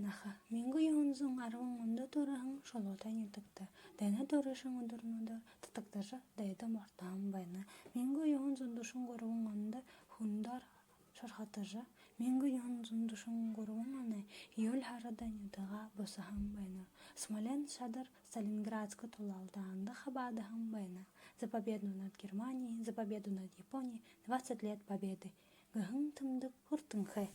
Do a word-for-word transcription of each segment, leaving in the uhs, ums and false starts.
Аха, мянга юһэн зуун арбан ондо түрэһэн Шулуутай нютагта дайнай түрүүшын үдэрнүүдээр татагдажа, дайда мордоһон байна. Мянга юһэн зуун дүшэн гурбан ондо хүндэ шархатажа, мянга юһэн зуун дүшэн гурбан оной июль һарада нютагаа бусаһан байна. Смоленск шадар Сталинградскэ тулалдаанда хабаадаһан байна. «За победу над Германией, за победу над Японией, двадцать лет Победы» гэһэн тэмдэг хүртэнхэй.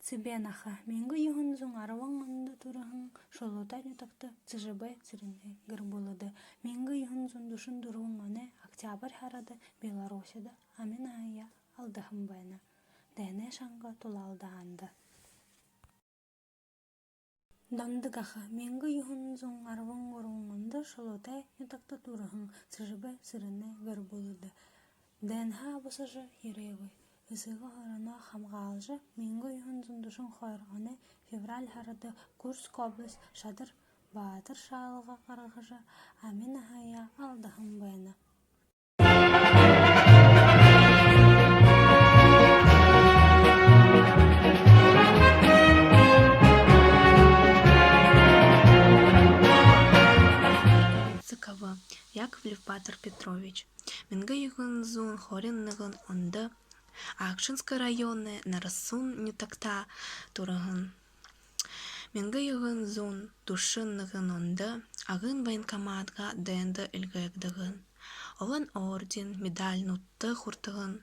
Цыбен Аха, мянга юһэн зуун арбан ондо түрэһэн Шулуутай нютагта Цыжибэй Цыренэй гэр бүлэдэ. Мянга юһэн зуун дүшэн дүрбэн оной октябрь һарада Белоруссида ами наһаяа алдаһан байна. Дайнай шанга тулалдаанда. Дондог Аха, мянга юһэн зуун арбан гурбан ондо Шулуутай нютагта түрэһэн Цыжибэй Цыренэй гэр бүлэдэ. Дайнһаа бусажа ерээгүй. Эсэгэ хороноо хамгаалжа, мянга юһэн зуун дүшэн хоёр оной февраль һарада Курск область шадар Баатар шалга гаргажа, ами наһаяа алдаһан байна. Цыкова Яковлев Пётр Петрович. Мянга юһэн зуун хорин нэгэн ондо Акшинский районой Нарасун нютагта түрэһэн. Мянга юһэн зуун дүшэн нэгэн ондо Агын военкоматһаа дайнда эльгээгдэһэн. Олон орден, медальнуудта хүртэһэн.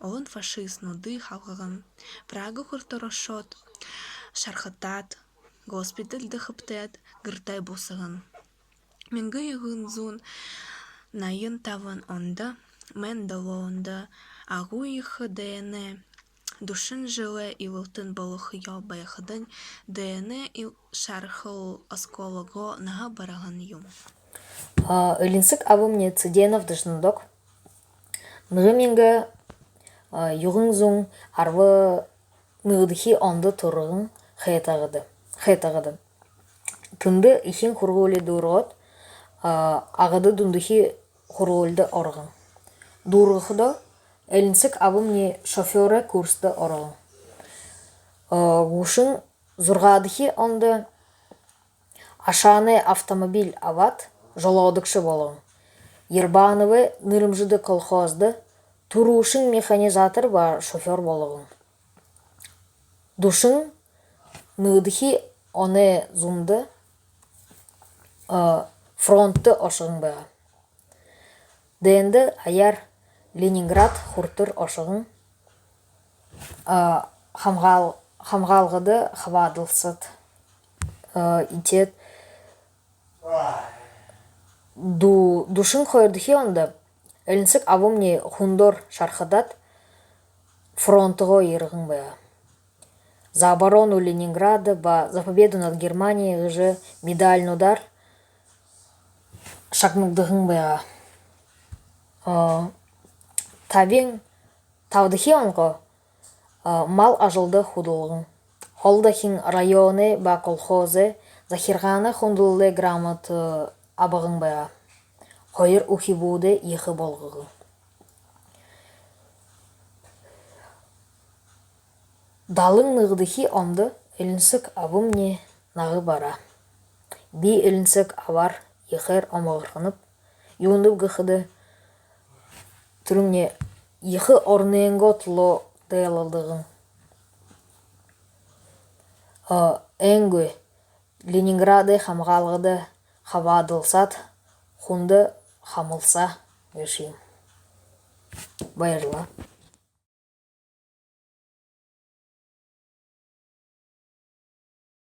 Олон фашистнуудые халхаһан. Прага хүрэтэр ошоод, шархатаад, госпитальда хэбтээд, гэртээ бусаһан. Мянга юһэн зуун наян табан ондо Мэн долоондо Агын Ехэ дайнай дүшэн жэлэй ивэлтэн болохоёо байхадань, дайнай ил-, шархал оскологоор наһа бараһан юм. А, Элинсэг абамни Цыденов Дашнандог. Нэгэ мянга, а, юһэн зуун арбан нэгэдэхи ондо түрэһэн Хайтагада. Хайтагада. Тэндэ эхин һургуули дүүргээд, а, Агада дундахан һургуулида ороһон. Дүүргэхэдөө Элинсэг абамни шофёрой курста ороһон. А, гушан зургаадахи ондо ашаанай автомобиль абаад, жолоодогшо болоһон. Ербановай нэрэмжэтэ колхоздо түрүүшын механизатор ба шофёр болоһон. Дүшэн нэгэдэхи оной зундаа, э, фронтдо ошоһон байгаа. Дайнда аяар Ленинград хүрэтэр ошоһон, э, хамгаал-, хамгаалгада хабаадалсаад, э, этиэд. Ду-, дүшэн хоёрдохи ондо Элинсэг абамни хүндөөр шархатаад, фронтһоо ерэһэн байгаа. «За оборону Ленинграда» ба «За победу над Германией» гэжэ медальнуудаар шагнагдаһан байгаа. А, табин табадахи ондо, а, мал ажалда хүдэлһэн. Олдохин районой ба колхозой захиргаанай хүндэлэлэй грамота, э, абаһан байгаа. Хоёр үхибүүдэй ехэ болгоһон. Далан нэгэдэхи ондо Элинсэг абамни нага бараа. Би Элинсэг абаар ехээр омогорхоноб. Юундэб гэхэдэ, тэрэмни ехэ оронойнгоо түлөө дайлалдаһан. А, энгүй Ленинградай хамгаалгада хабаадалсаад, хүндэ хамалсаа гээшэ юм. Баярлаа.